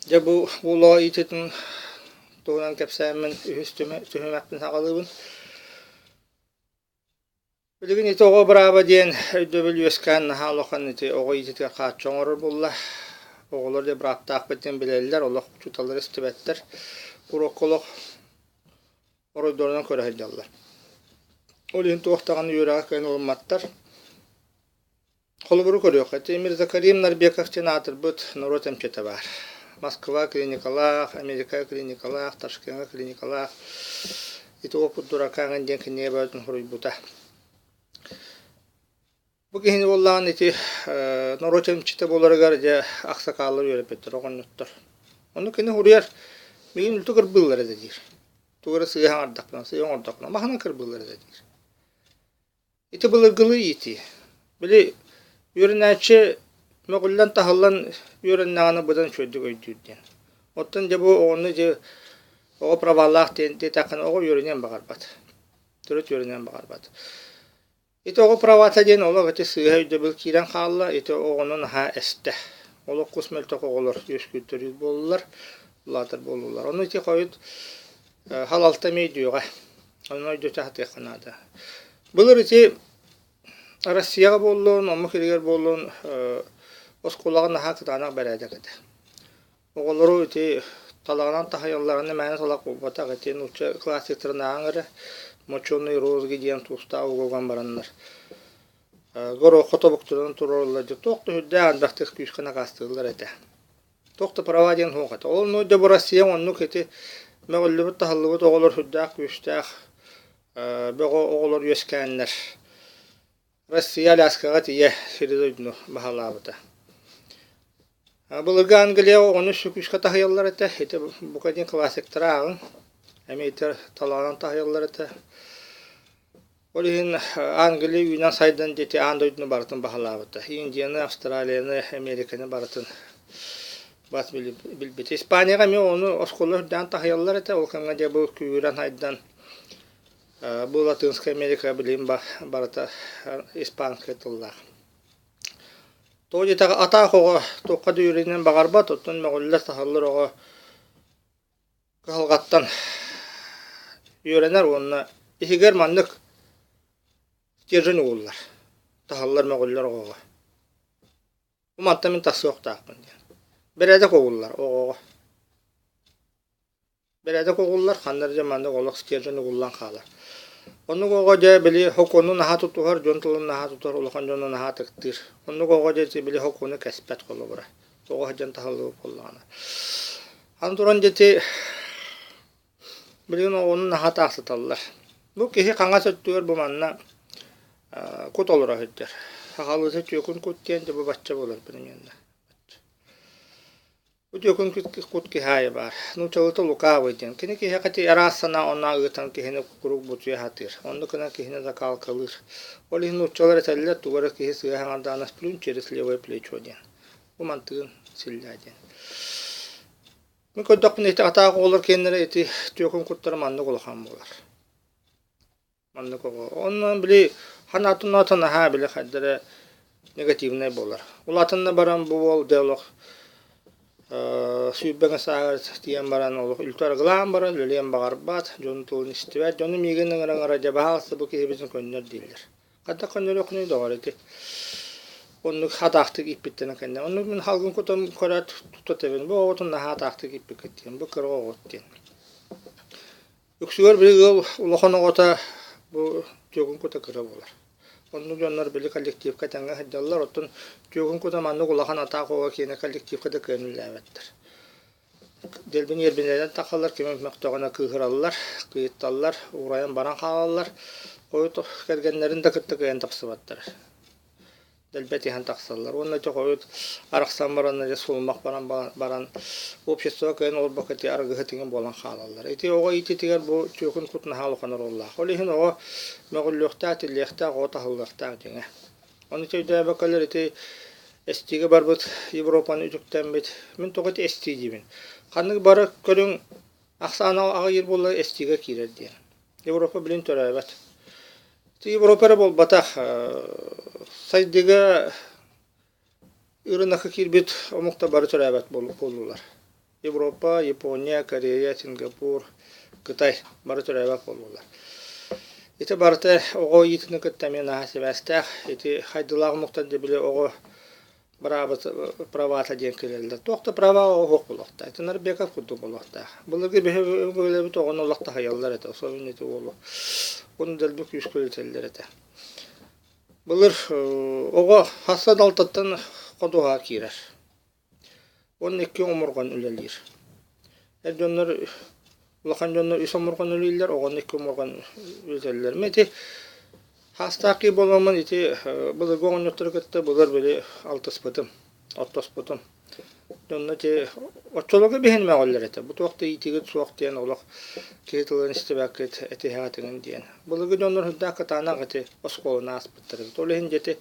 Дьэ бу уол оҕо иитиитин туһунан кэпсээммин үһүс түһүмэхпин саҕалыыбын. Билигин ити оҕо бырааба диэн өйдөбүл үөскээн наһаа улахан ити оҕо иитиитигэр хааччах оҥорор буолла. Оҕолор дьэ бырааптаахпыт диэн билэллэр, олох учууталлар истибэттэр. Уруокка олох оройдорунан көрө сылдьаллар. Ол иһин туох даҕаны үөрэҕи кыайан ылымматтар. Холобуру көрүөххэ, Тимир Закарим Нарбеков диэн аатырбыт норуот эмчитэ баар. Москва клиникалаах, Америка клиникалаах, Ташкеҥҥа клиникалаах. Ити опыт дуракаҥын диэн кинигэ бөҕөтүн суруйбута. Бу киһини буоллаҕына ити норуот эмчитэ буоларыгар дьэ аксакааллар үөрэппиттэр оҕонньоттор. Ону кини суруйар, миигин үлтү кырбыыллар этэ диир. Тугу эрэ сыыһа оҥордохпуна, сыыһа оҥордохпуна, маһынан кырбыыллар этэ диир. Ити былыргылыы иитии. Били үөрэнээччи мөҕүллэн-таһыллан үөрэннэҕинэ быдан үчүгэйдик өйдүүр диэн. Оттон дьэ бу оҕону дьэ оҕо правалаах диэн диэтэххинэ оҕо үөрэниэн баҕарбат. Төрүт үөрэниэн баҕарбат. Ити оҕо правата диэн олох ити сыыһа өйдөбүл киирэн хаалла, ити оҕону наһаа эстэ. Олох кус мөлтөх оҕолор үөскүүр төрүүр буоллулар, улаатар буоллулар. Ону ити хойут халалта эмиэ өйдүөҕэ. Ону өйдөтө сатыахха наада. Былыр ити Россияҕа буоллун, омук сиригэр буоллун оскуолаҕа наһаа кытаанах бэрээдэк этэ. Оҕолору ити талаҕынан таһыйалларына мээнэ талах буолбатах, ити нуучча классиктарын ааҕыҥ эрэ, моченые розги диэн туустаах угуган бараннар гороххо тобуктуран туруораллар дьэ туох да сүрдээх элбэхтик күүскэ накаастыыллар этэ. Туох да права диэн суох этэ. Ол ну дьэ бу Россия оннук ити мөҕүллүбүт-таһыллыбыт оҕолор сүрдээх күүстээх бөҕө оҕолор үөскээннэр Россия Аляскаҕа тиийэ сири-дойдуну баһылаабыта. Былыргы Англия оҕону сүкүүскэ таһыйаллар этэ. Ити бука диэн классиктары ааҕыҥ. Эмиэ ити талаҕынан таһыйаллар этэ. Ол иһин Англия үүнэн сайдан диэки аан дойдуну барытын баһылаабыта. Индияны, Австралияны, Американы барытын бас билбитэ. Испанияҕа эмиэ ону оскуола үрдээн таһыйаллар этэ. Ол кэмҥэ дьэ бу күүһүрэн сайдан бу Латинскай Америка билигин барыта испанскай тыллаах. Тоҕо диэтэххэ атаах оҕо туохха да үөрэниэн баҕарбат, оттон мөҕүллэр таһыллар оҕо кыһалҕаттан үөрэнэр уонна иһигэр маннык стержень угуллар, таһыллар мөҕүллэр оҕоҕо. Бу мантан мин тахсыахтаахпын диэн. Бэрээдэк угуллар оҕоҕо. Бэрээдэк угуллар, ханна эрэ дьэ маннык олох стержень угуллан хаалар. Оннук оҕо дьэ били сокуону наһаа тутуһар, дьон тылын наһаа тутар, улахан дьону наһаа ытыктыыр. Оннук оҕо дьэ били сокуону кэспэт холобура. Оҕо сылдьан таһыллыбыт буоллаҕына. Аны туран дьэ ити билигин оҕону наһаа таахсыталлар. Бу киһи хаҥас өттүгэр бу манна кут олоро сылдьар. Сахалыыта түөкүн кут диэн дьэ бу бачча буолар примерно. Бу түөкүн кут киһи аайы баар. Нууччалыыта лукавый диэн. Кини киһиэхэ ити араас санаа онно ыытан киһини куруук бутуйа сатыыр. Оннук гынан киһини закалкалыыр. Ол иһин нууччалар этэллэр тугу эрэ киһи сыыһа аҥардаҕына сплюнь через левое плечо диэн. Бу мантыгын силлээ диэн. Мин көрдөхпүнэ ити атаах оҕолор киэннэрэ ити түөкүн куттара маннык улахан буолар. Маннык оҕо. Онон били ханаатын ноото наһаа били хайда эрэ негативнай буолар. Улаатынна баран бу уол дьэ олох сүүрбэҥэ сааһыгар тиийэн баран олох үлтү арыгылаан баран үлэлиэн баҕарбат, дьонун тылын истибэт, дьону миигин ыҥыра-ыҥыра дьэ баһаалыста бу киһибитин көннөр дииллэр. Хайдах көннөрүөххүнүй доҕор ити оннук атаахтык ииппиттэрин кэннэ. Оннук мин халгын кутан көрөөт тута тэбин бу оҕотун наһаа атаахтык ииппиккит диэн, бу кыра оҕот диэн. Үксүгэр били ыал улахан оҕото бу түөкүн кута кыра буолар. Оннук дьоннор били коллективка тэҥҥэ сылдьаллар, оттон түөкүн кута маннык улахан атаах оҕо киэнэ коллективка да кыайан үлэлээбэттэр. Дэлби ньиэрбинэйдэн тахаллар, ким мөхтөҕүнэ кыыһыраллар, кыйытталлар, уурайан баран хаалаллар, хойут кэргэннэрин да кытта кыайан тахсыбаттар. Дэлби этиһэн тахсаллар. Уонна ити хойут арахсан баран, дьэ сулумах баран баран общество кыайан олорбокко ити арыгыһыт иҥин буолан хаалаллар. Ити оҕо иитиитигэр бу түөкүн кут наһаа улахан оруоллаах. Ол иһин оҕо мөҕүллүөхтээх, тиллиэхтээх, оҕо таһыллыахтаах дьиҥэ. Ону ити өйдөөбөккөлөр ити эстиигэ барбыт Европаны үтүктэммит. Мин тоҕо ити эстии диибин. Ханнык бары көрүҥ ахсаана аҕыйыыр буолла эстиигэ киирэр диэн. Европа билин төрөөбөт. Ити Европа эрэ буолбатах, сайдыыга ырыынакка киирбит омуктар бары төрөөбөт буоллулар. Европа, Япония, Корея, Сингапур, Кытай бары төрөөбөт буоллулар. Ити барыта оҕо иитини кытта эмиэ наһаа сибээстээх. Ити хайдылаах омуктар дьэ били оҕо правата диэн кэлэллэр. Туох да права оһох буолуохтаах. Ити Нарбеков курдук буолуохтаах. Былыргы биһиги оҕону олох таһыйаллар этэ. Особенно ити уолу. Уну дэлби күүскэ үлэтэллэр этэ. Былыр оҕо хасса далтаттан ходуһаҕа киирэр. Уонна икки омурҕан үлэлиир. Эр дьоннор улахан дьоннор үс омурҕан үлэлииллэр, оҕону икки омурҕан үлэтэллэр. Мин ити хаастаах киһи буоламмын ити былыргы оҕонньоттору кытта былыр били алтыспытым, оттоспутум. Дьонно ити оччолорго биһин мөҕөллөр этэ. Бу туох да иитигит суох диэн олох киһи тылын истибэккит, этиһэҕитиҥин диэн. Былыргы дьоннор сүрдээх кытаанах ити оскуоланы ааспыттар эбит. Ол иһин дьэ ити.